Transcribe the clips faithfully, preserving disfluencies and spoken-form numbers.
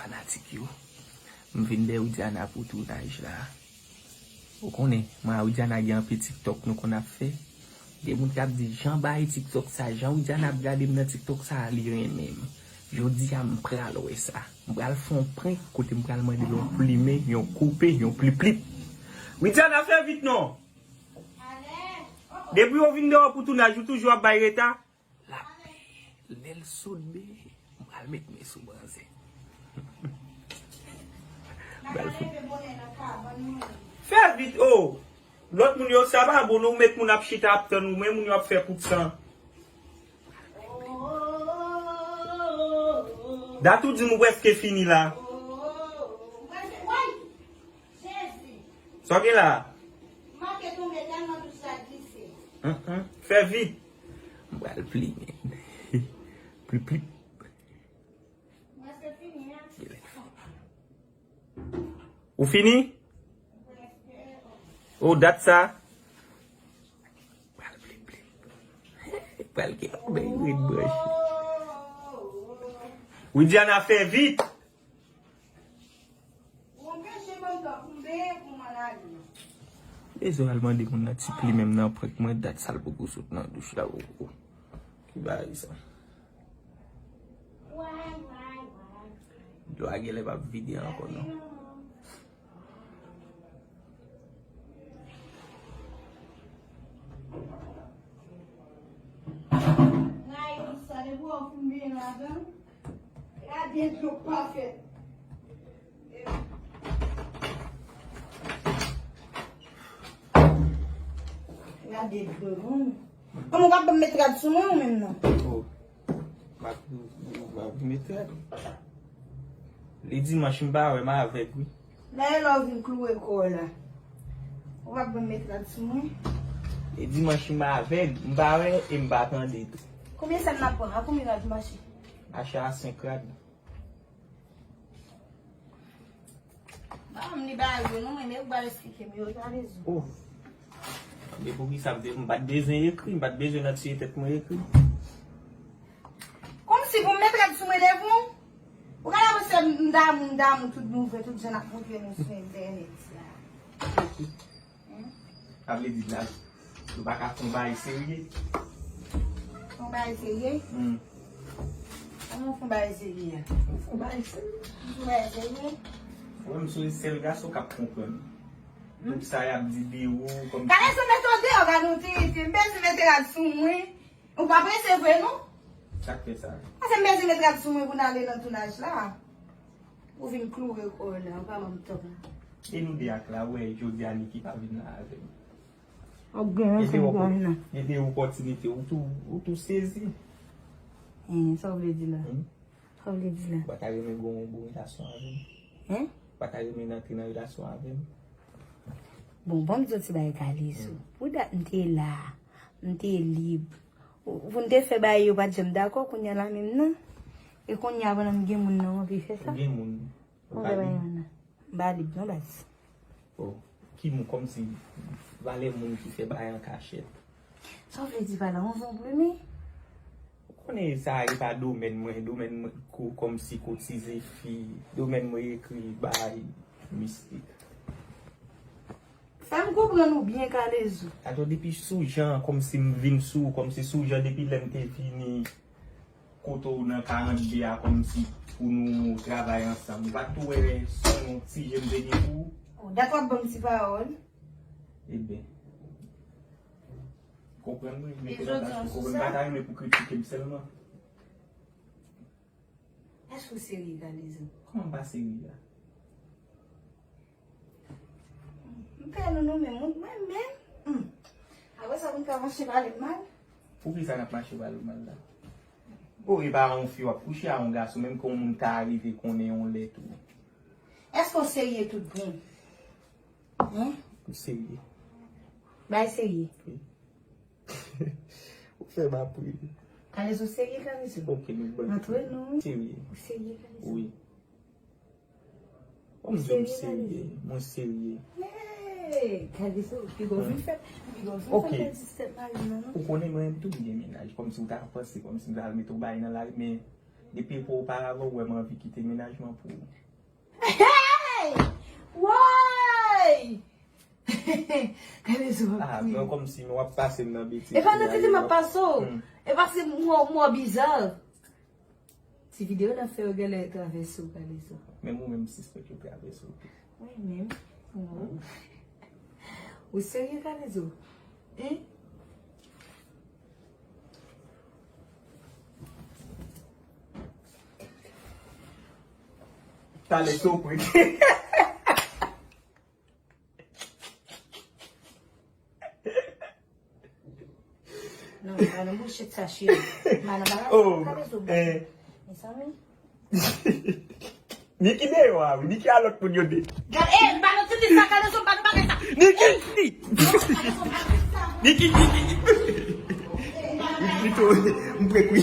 Fanatik yo, m vin dèyè Widiana pou tounaj la. Ou konnen, mwen a Widiana gen anpil TikTok nou konn ap fè. Gen moun k ap di, "Jan bay TikTok sa, jan Widiana ap gade m nan TikTok sa, li renmen m." Jodi a, m pral wè sa. M pral fè yon prank kote m pral mande l yon plimen, yon koupe, yon pliplip. Widiana, fè vit non! Depi w vin dèyè pou tounaj, ou toujou ap bay reta? L ap peye. Lè l sot bebe, m pral met men sou manzè. M pral fout. Fè vit, o! Lòt moun yo, sa pa bon, non, ou met moun ap chita ap tann ou, men moun yo ap fè kout san. Dat ou di m ou prèske fini la. Sa w gen la? Hum, hum. Fè vit. M pral plimen. Plip, plip. Ou fini? O, dat sa. Pral plip, plip. Pral gen yon bèy red branche. Widiana, fè vit. Bezwen al mande moun nan ti plimen m nan prank mwen, dat sa l poko sot nan douch la, o, o. Ki bagay sa? Dlo a genlè p ap vide ankò non. Gade dlo moun. Kòman w ap ban m met rad sou mwen ou menm nan? O, m ap, m ap met rad. Li dimanch m pa wè, m avèg wi. Dayè lè w vin kloure kò w la, ou p ap ban m met rad sou mwen? Li dimanch m avèg, m pa wè e m pa tande tou. Konbyen sèn n ap pran? A konbyen rad mache? Mache a senk rad. Ban m li ba yo non, men ou pral esplike m yo, Kalezo. O. Tande poukisa m te, m pa t bezwen ekri, m pa t bezwen nan tiye tèt mwen ekri. Kòmsi pou m met rad sou mwen devan w? Ou ka panse m damou, m damou tout nouvèl, tout jan n ap montre nou sou entènèt la. Sa vle di la, nou pa ka fè yon bagay serye. Fè yon bagay serye? Hmm. Kòman fè yon bagay serye a? Fè yon bagay serye. Fè yon bagay serye? Mwen, m se sèl gason k ap konprann. Tout sa y ap di de ou, kòm... Kalezo, mete w deyò, gade yon tirite. M bezwen mete rad sou mwen. Ou pa prese vre, non? Sa k fè sa? Paske m bezwen mete rad sou mwen pou n ale nan tounaj la. Ou vin kloure kò w la, ou pa ban m tan. E nou de ak la, ou wè, jodi a Niki pa vin la avè m. Ap gen yon sèl gòm nan. Gen de opòtinite, ou tou, ou tou sezi. Hen, sa w vle di la? Hmm? Sa w vle di la? Ou pa ta renmen gen yon bon relasyon avè m? Hen? Ou pa ta renmen antre nan relasyon avè m? Bon, ban m di w ti bagay, Kalezo. Hmm. Pou dat m te la, m te lib. Pou n te fè bagay yo pa t janm dakò, kounye a la menm non. E kounye a pandan m gen moun nan, w anvi fè sa? Ou gen moun. Ou pa lib? M pa lib non, baz. O, ki moun, kòmsi valè moun ki fè bagay an kachèt. Sa w vle di pa la, yon zonblemen? Ou konnen sa e pa domèn mwen, domèn mwen ko-, kòmsi kotize fi, domèn mwen ekri bay mistik. Fè m konprann ou byen, Kalezo. Atò, depi sou jan, kòmsi m vin sou, kòmsi sou jan, depi lè m te vini kote w nan karannde a, kòmsi pou nou travay ansanm. Ou pa t tou wè se yon ti je m te gen pou ou? O, dat w ap ban m ti pawòl. Eben. Konprann mwen, mete nan tach pou konprann. M pa ta renmen pou kritike m sèlman. Èske w serye, Kalezo? Kòman m pa serye a? M pè nou nou menm, mwen menm. Hmm. Apre sa, pou n ka mache pale m mal? Poukisa n ap mache pale w mal la? O, e pa yon fi w ap kouche a yon gason, menm ke yon moun ka rive konnen yon lè tou. Èske w serye tout bon? Hen? M serye. Bay serye. Wi. Ou fè m ap ri. Kalezo serye, Kalezo. Ok, nou bon. Antre nou. Serye. Ou serye, Kalezo? Wi. Ou serye, Kalezo? Mwen serye. Mwen serye. Hey, Kalezo, piga w vin fè, piga w vin fè pèdi tèt mari m nan, non? Ou konnen mwen menm tou m gen mennaj. Kòmsi ou ta panse, kòmsi m ta al mete yon bagay nan lari, men Depi pou oparavan, ou wè m anvi kite mennaj mwen pou ou. Hey! Woy! Kalezo ap kriye. Ah, mwen kòmsi w ap pase m nan betiz. E pa nan tete m ap pase w. Hmm. E paske m wè w bizar. Ti videyo nan fè yo genlè travèse w, Kalezo. Menm ou menm, m sispèk yo travèse w tou. Mwen menm? Non. Ou serye, Kalezo? Hein? Talè sou prik. Non, pa nan bouchèt sa, cheri. Pa nan bagay sa, Kalezo. Mezanmi. Niki deyò a, wi. Niki a lòt moun yo de. Gade, eh, pa nan titi sa, Kalezo, pa nan bagay sa. Niki! Niki, Niki! Li tou, m prek wi.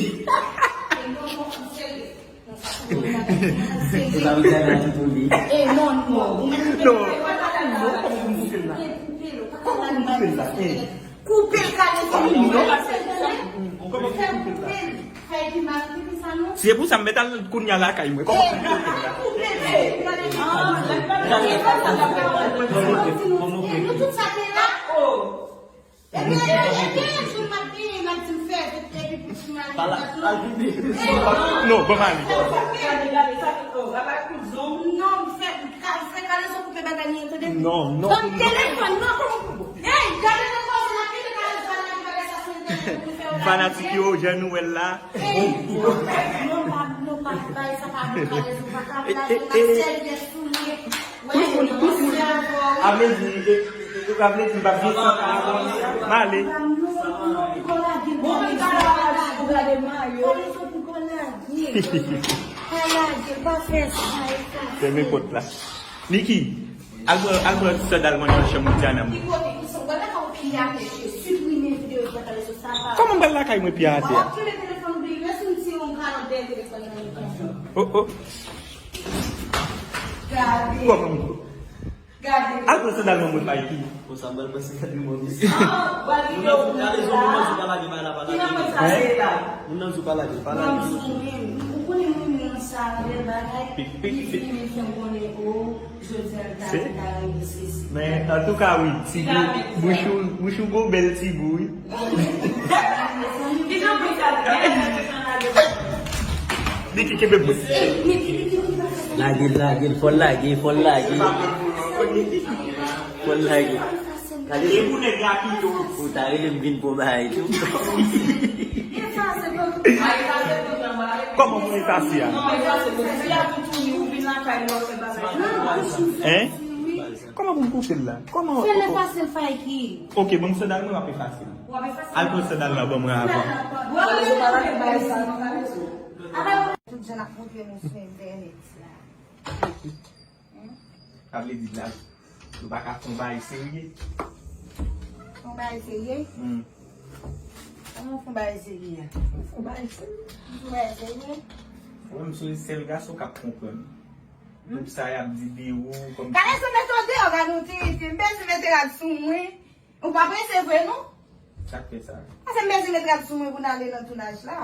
Ou ta vin gade la tout ou li. Eh, non, non. Non. Kòman pou m koupe l la? Kòman pou m koupe l la? Eh. Koupe l, Kalezo. Kòman pou m koupe l la? Kòman pou m koupe l la? Fè epi mal, epi sa non. Se pou sa m mèt al kounye a lakay mwen. Kòman pou m koupe l la? Nou tout sa te la. Epi, epi, epi, epi, m ap vini, m ap di m fè, epi pou ti mal. Non, ban m ale. Non, m fè, m fè Kalezo koupe bagay li, tande. Non, non. Ban m telefòn, non. Hey, gade nan kò sa, n ap kite Kalezo al lage bagay sa sou entènèt pou nou fè yo lage. Fanatik yo, jan nou wè l la. Hey, non, pa, non, pa, bagay sa pa bon, Kalezo, pa ka plase, m ap sèvi sou li. Tout moun, tout moun. A vle di, e, e, e, a vle di, m p ap gen san. M ale. Fèmen pòt la. Niki, al pran, al pran sandal mwen nan chanm Diana mwen. Kòman m pral lakay mwen pye atè a? Oh, oh. Gade. Kòman m Gade. Al pran sandal mwen, mwen bay tou. Bon, sa m pral pran sandal mwen, mwen. Ah, gade, moun nan di pa lage, pa la, pa lage. Moun nan di pa lage, pa lage. Ou konnen moun nan sa, bèl bagay. Pik, pik, pik. Li fini fè m konnen, o, jodi a, l ta, ta rele sesi. Men, antouka, wi, ti gou, bouch ou, bouch ou gwo bèl ti gou, wi. Niki kenbe bouch. Lage l, lage l, fò l lage, fò l lage. Fò l lage. Ou ta rele m vin pran bagay tou. Kòman moun efase a? Hein? Kòman pou m koupe l la? Kòman? Fè l efase l, Faiki. Ok, ban m sandal mwen, w ap efase l. W ap efase l. Al pran sandal la ban mwen avan. W ap efase l. Tout jan ap montre nou sou entènèt la. Hmm? Sa vle di la, nou pa ka fè yon bagay serye. Fè yon bagay serye? Hmm. Kòman fè yon bagay serye a? Fè yon bagay serye. Fè yon bagay serye? Mwen, m sonje sèl gason k ap konprann. Tout sa y ap di de ou, kòm... Gade sou mete w deyò, gade w tirite. M bezwen mete rad sou mwen. Ou pa prese vre, non? Sa k fè sa? Paske m bezwen mete rad sou mwen pou n ale nan tounaj la.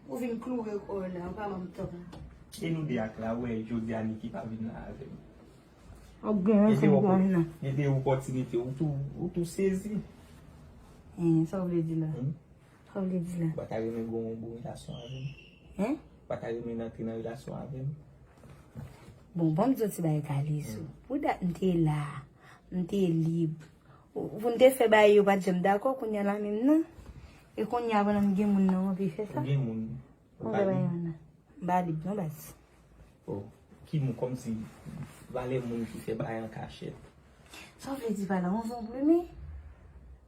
Ou vin kloure kò w la, ou pa ban m tan. E nou de ak la, ou wè, jodi a Niki pa vin la avè m. Ap gen yon sèl gòj nan. Gen de opòtinite, ou tou, ou tou sezi. Hein, sa w vle di la? Hmm? Sa w vle di la? Ou pa ta renmen gen yon bon relasyon avè m? Hein? Ou pa ta renmen antre nan relasyon avè m? Bon, ban m di w ti bagay, Kalezo. Hmm. Pou dat m te la, m te lib. Ou, pou n te fè bagay yo pa t janm dakò, kounye a la menm non. E kounye a pandan m gen moun nan, m anvi fè sa. Ou gen moun? Ou pa lib? M pa lib non, baz. Oh, ki moun, kòmsi valè moun ki fè bagay an kachèt. Sa w vle di pa la, yon zonblemen?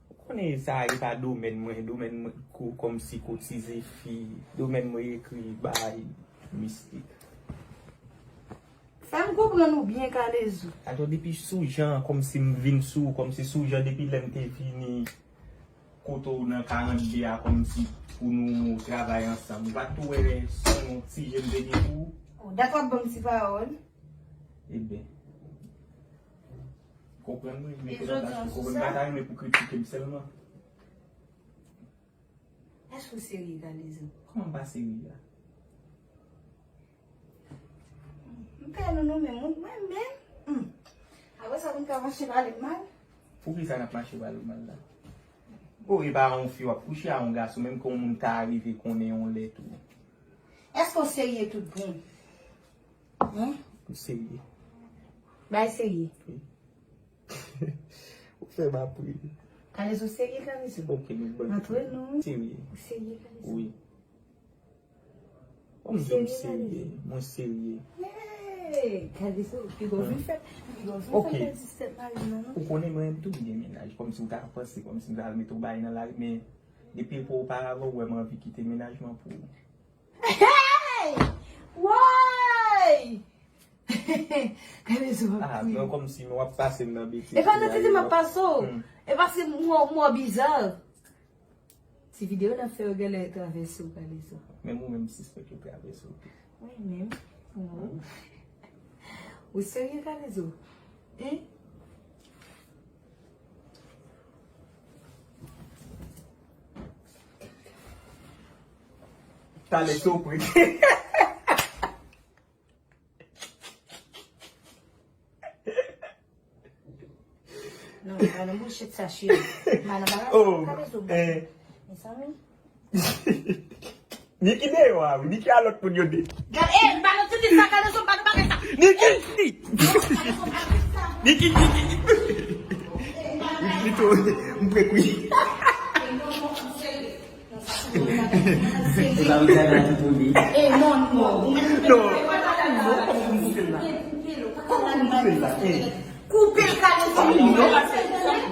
Ou konnen sa e pa domèn mwen, domèn mwen ko-, kòmsi kotize fi, domèn mwen ekri bagay mistik. Fè m konprann ou byen, Kalezo. Atò, depi sou jan, kòmsi m vin sou, kòmsi sou jan, depi lè m te vini kote w nan karannde a, kòmsi pou nou travay ansanm. Ou pa t tou wè se yon ti je m te gen pou ou? Oh, dat w ap ban m ti pawòl. Ebyen, konprann mwen, mete nan plas ou, konprann, m pa ta renmen pou kritike m sèlman. Èske w serye, Kalezo? Kòman m pa serye a? Nou menm, mwen menm. Hmm. Apre sa, moun ka mache pale m mal. Poukisa n ap mache pale w mal la? O, e pa yon fi w ap kouche a yon gason, menm ke yon moun ta rive konnen yon lè tou. Èske w serye tout bon? Hein? M serye. Bay serye. Wi. Ou fè m ap ri. Kalezo serye, Kalezo. Ok, nou ban. Antre nou. Serye. Ou serye, Kalezo? Wi. Ou serye, Kalezo? Mwen serye. Hey, Kalezo, piga w vin fè, piga w vin fè pèdi tèt mari m nan, non. Ou konnen mwen menm tou m gen mennaj. Kòmsi ou ta panse, kòmsi m ta al mete yon bagay nan lari, men depi epòk oparavan, ou wè m anvi kite mennaj mwen pou ou. Hey! Woy! Kalezo ap kriye. Ah, non, kòmsi w ap pase m nan betiz. E pa nan tete m ap pase w. Hmm. E paske m wè w, m wè w biza. Ti videyo n ap fè yo genlè travèse w, Kalezo. Menm ou menm, m sispèk yo travèse w tou. Mwen menm. Oh. Ou serye, Kalezo? Hein? Talè sou pri. Non, pa nan bouchèt sa, cheri. Pa nan bagay sa, Kalezo. Mezanmi. Niki deyò a, wi. Niki a lòt moun yo de. Gade, eh, pa nan tete sa, Kalezo, pa nan bagay sa. Niki! Niki, Niki! Li tou, m prek wi. Non, non, kòman pou m koupe l la? Koupe l, Kalezo. Kòman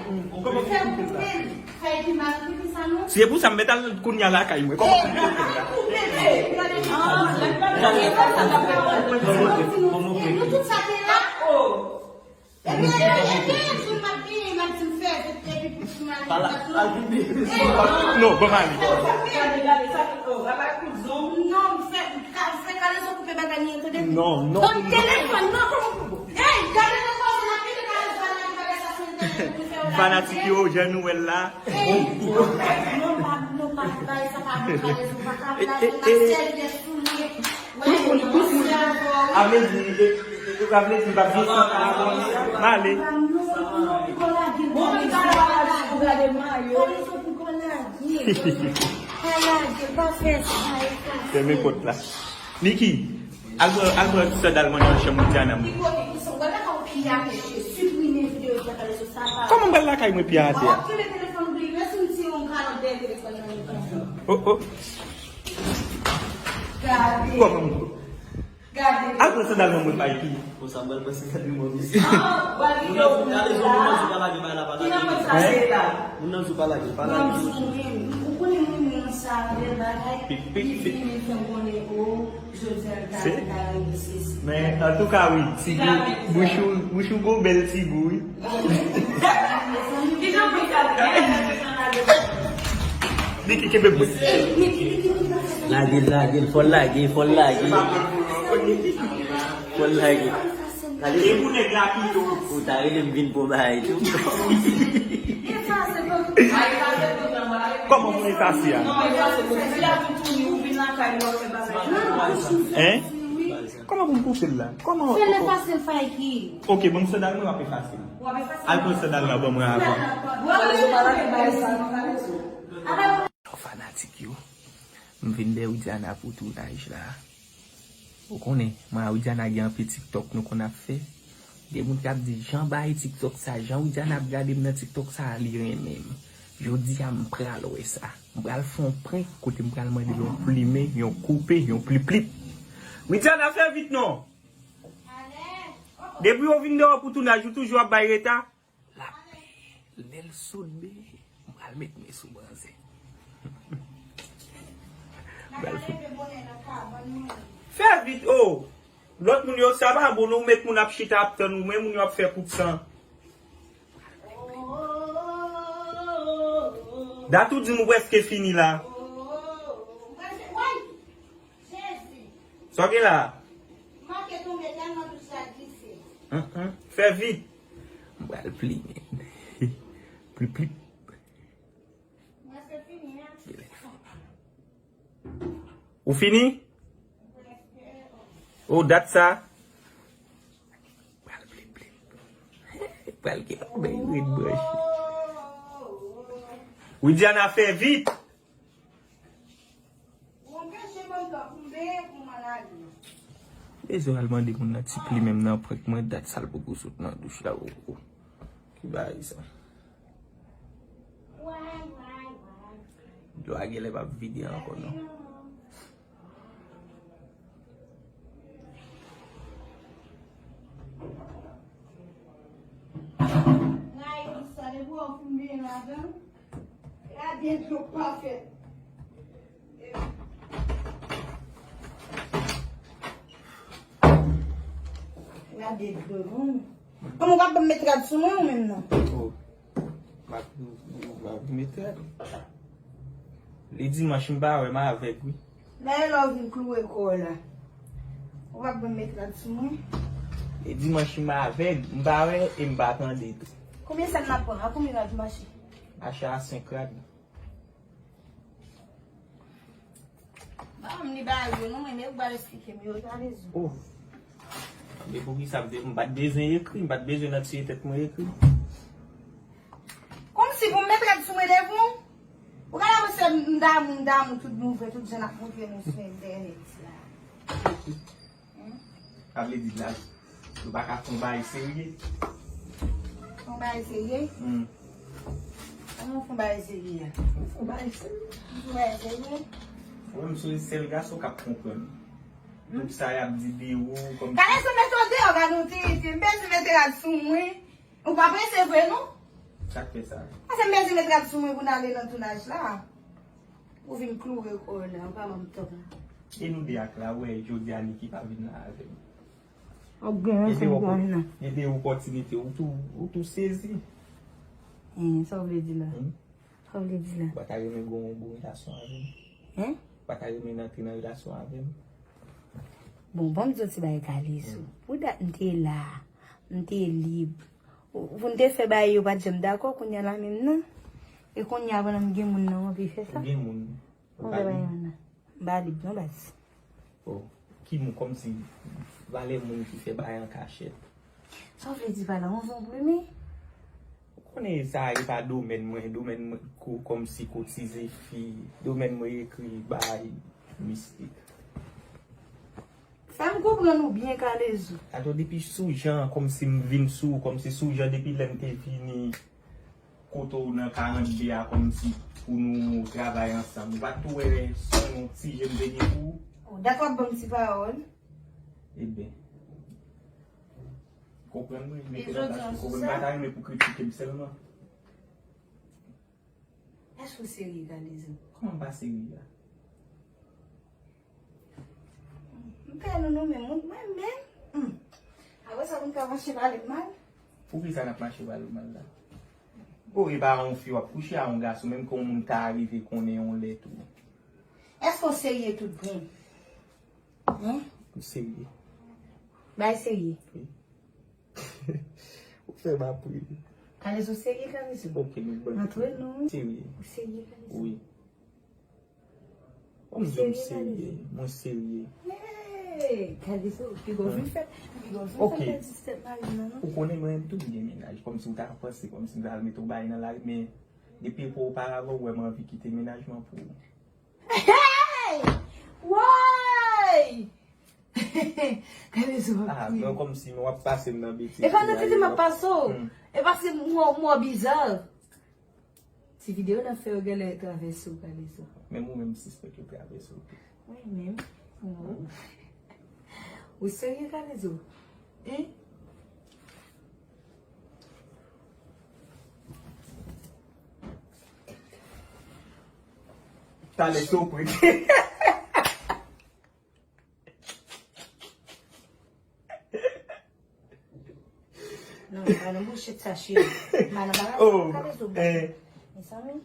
pou m koupe l la? Si e pou sa, m mèt al kounye a lakay mwen. Kòman pou m koupe l la? Nou tout sa te la. Ebyen, ebyen, ebyen, di m ap vini, m ap di m fè vit, epi pou ti mari m ap tou. Non, ban m ale. Gade, gade, sa ki, oh, raba kout zo. Non, m fè, ka, fè Kalezo koupe bagay li an, tande? Non, non. Ban m telefòn, non, kòman pou, hey, gade nan kòman l ap vini, Kalezo, bagay sa sou entènèt, pou fè w la. Fanatik yo, jan nou wè l la. Hey, non, non, pa, non, pa, bagay sa pa bon, Kalezo, pa ka, Kalezo, m ap sèvi de soulye. Tout moun, tout moun. A vle di, e, e, e, a vle di, m p ap gen san. M ale. Fèmen pòt la. Niki, al pran, al pran sandal mwen nan chanm Widiana mwen. Kòman m pral lakay mwen pye atè a? Oh, oh. Kòman m Al pran sandal nan mwen bay ki. Konsa m pral pran sandal nan mwen mesye. Moun nan di pa lage, pa lage, pa lage. Moun nan di pa lage, pa lage. Pik, pik, pik. Men antouka wi, ti gou, bouch ou, bouch ou gwo bèl ti gou wi. Niki kenbe bout. Lage l, lage l, fò l lage, fò l lage. Fò l lage. Ou ta rele m vin pran bagay tou. Kòman pou efase a? Hein? Kòman pou m koupe l la? Kòman? Fè l efase l, Fayki. Ok, ban m sandal mwen, w ap efase l. W ap efase l. Al pran sandal la ban mwen avan. W ap efase l. Fanatik yo, m vin dèyè Widiana pou tounaj la. Ou konnen, mwen a Widiana gen anpil TikTok nou konn ap fè. Gen moun k ap di, jan bay TikTok sa, jan Widiana ap gade m nan TikTok sa, li renmen m. Jodi a, m pral wè sa. M pral fè yon prank kote m pral mande l yon plimen, yon koupe, yon pliplip. Widiana, fè vit non! Depi w vin deyò pou tounaj, ou toujou ap bay reta? L ap peye. Lè l sot byen, m pral met men sou manzè. M pral fout. Fè vit, o! Lòt moun yo, sa pa bon, non, ou met moun ap chita ap tann ou, men moun yo ap fè kout san. Dat ou di m ou prèske fini la. Sa w gen la? Hum, hum. Fè vit. M pral plimen. Pli, pli. Ou fini? O, dat sa. Pral gen anben red branche. Widiana, fè vit! Bezwen al mande moun nan ti pli menm nan prank mwen, dat sa l poko sot nan douch la, oh, oh. Ki bagay sa? Dlo a genlè p ap vide ankò, non. Gade dlo pa fèt. Gade dlo, non. Kòman w ap ban m met rad sou mwen ou menm nan? Oh. M ap, m ap met rad. Li dimanch m pa wè, m avèg, wi. Dayè lè w vin kloure kò w la. Ou p ap ban m met rad sou mwen? E dimanch m avèg, m pa wè e m pa tande tou. Konbyen sèn n ap pran? A konbyen rad mache? Mache a senk rad. Ban m li ba yo non, mwen, men ou pral esplike m yo, ta rezon. Oh. Men poukisa m te, m pa t bezwen ekri, m pa t bezwen nan tiye tèt mwen ekri. Kòmsi pou m met rad sou mwen devan w? Ou ka la montre m damou, m damou tout nouvèl, tout jan n ap montre nou sou entènèt la. Hmm? Sa vle di la, nou pa ka fè yon bagay serye. Fè yon bagay serye? Hmm. Kòman fè yon bagay serye a? Fè yon bagay serye. Fè yon bagay serye? Mwen, m se sèl gason k ap konprann. Hmm? Tout sa y ap di de ou, kòm... Gade sa, mete w deyò, gade w te rete. M bezwen mete rad sou mwen. Ou pa prese vre, non? Sa k fè sa? Paske m bezwen mete rad sou mwen pou n ale nan tounaj la. Ou vin kloure kò w la, ou pa ban m tan. E nou de ak la, wè, jodi a Niki pa vin la avè m. Ou gen rezon, ou pa vin la. Gen de opòtinite, ou tou, ou tou sezi. Hein, sa w vle di la? Hmm? Sa w vle di la? Ou pa ta renmen gon, gon relasyon avè m? Hein? Ou pa ta renmen antre nan relasyon avè m? Bon, ban m di w ti bagay, Kalezo. Hmm. Pou dat m te la, m te lib. Pou n te fè bagay yo pa t janm dakò, kounye a la menm nan. E kounye a pandan m gen moun nan, m anvi fè sa. Ou gen moun? Ou pa lib? M pa lib non, baz. Oh, ki moun, kòmsi valè moun ki fè bagay an kachèt. Sa w vle di pa la, yon zonblemen? Ou konnen sa e pa domèn mwen, domèn mwen ko-, kòmsi kotize fi, domèn mwen ekri bagay mistik. Fè m konprann ou byen, Kalezo. Atò, depi sou jan, kòmsi m vin sou, kòmsi sou jan depi lè m te vini kote w nan karant de a, kòmsi pou nou travay ansanm. Ou pa t tou wè son yon ti je m te gen pou ou? Oh, dat w ap ban m ti pawòl. Ebyen, konprann mwen, mete nan bak ou, konprann, m pa ta renmen pou kritike m sèlman. Èske w serye, Kalezo? Kòman m pa serye a? M pè nou, nou menm, mwen, mwen menm. Hmm. Apre sa, pou n ka mache pale m mal? Poukisa n ap mache pale w mal la? O, e pa yon fi w ap kouche a yon gason, menm ke yon moun ka rive konnen yon lè tou. Èske w serye tout bon? Hein? M serye. Bay serye. Wi. Ou fè m ap ri. Kalezo serye, Kalezo. Ok, nou ban. Antre nou. Serye. Ou serye, Kalezo? Wi. Ou serye, Kalezo? Mwen serye. Hey! Kalezo, piga w vin fè, piga w vin fè pèdi tèt mari m nan, non? Ou konnen mwen menm tou m gen mennaj. Kòmsi ou ta panse, kòmsi m ta al mete yon bagay nan lari, men depi epòk oparavan, ou wè m anvi kite mennaj mwen pou ou. Hey! Woy! Kalezo ap kriye. Ah, non, kòmsi w ap pase m nan betiz. E pa nan betiz m ap pase w. Hmm. E paske m wè w, m wè w biza. Ti videyo n ap fè yo genlè travèse w, Kalezo. Menm ou menm, m sispèk yo travèse w tou. Mwen menm? Non. Ou serye, Kalezo? Hein? Talè sou pran. Non, pa nan bouchèt sa, cheri. Pa nan bagay sa, Kalezo. Mezanmi.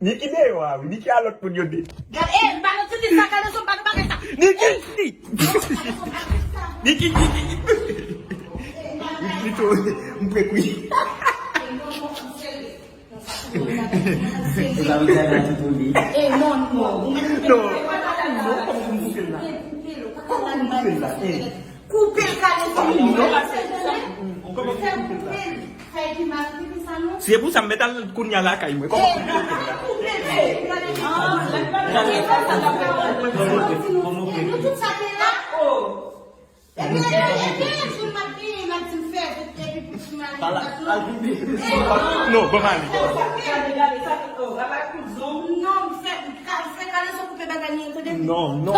Niki deyò a, wi. Niki a lòt moun yo de. Gade, eh, m pa nan titi sa, Kalezo, m pa nan bagay sa. Niki! Niki, Niki! Li to, m prek wi. E pa m fè la ti pou li. Eh, non, non. Non, non, kòman pou m koupe l la? Kòman pou m koupe l la? Eh. Koupe l, Se pou sa m met al kounye a lakay mwen. Kòman pou m koupe l la? Non, ban m ale. Non, non.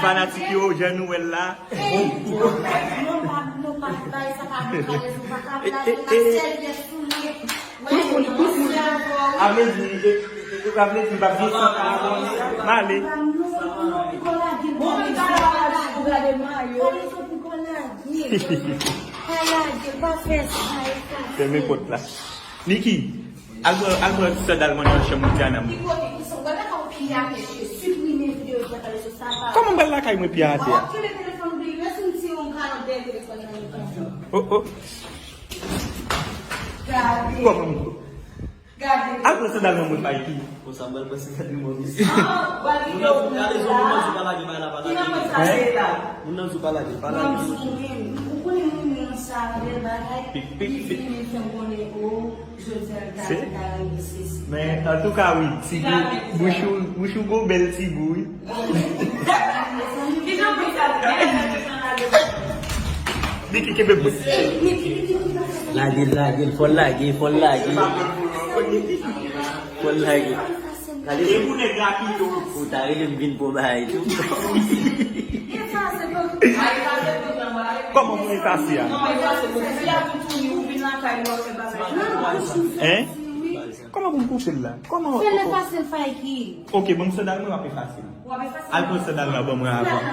Fanatik yo, jan nou wè l la. Ey, non, non, pa, non, pa, bay sa pa bon kalèz, ou pa ka blaze, ou pa sèl de soulye. Tout moun, tout moun. A vle di, e, e, e, a vle di, m pa gen san. M ale. Fèmen pòt la. Niki, al pran, al pran sandal mwen nan chanm Diana mwen. Kòman m pral lakay mwen pye atè a? Oh, oh. Kòman m Al pran sandal nan mwen, Mikey. Konsa, m pral pran sandal nan mwen, mesye. Moun nan di pa lage, pa la, pa lage. Moun nan di pa lage, pa lage. Pik, pik, pik. Se? Men, antouka, wi, ti gou, bouch ou, bouch ou gon bèl ti gou, wi. Niki, kenbe bout. Lage l, lage l, fò l lage, fò l lage. Fò l lage. Gade, ou ta rele m vin pran bagay tou. Kòman pou m efase a? Hein? Kòman pou m koupe l la? Kòman? Fè l efase l, Mikey. Ok, ban m sandal mwen, w ap efase l. Al pran sandal la ban mwen avan.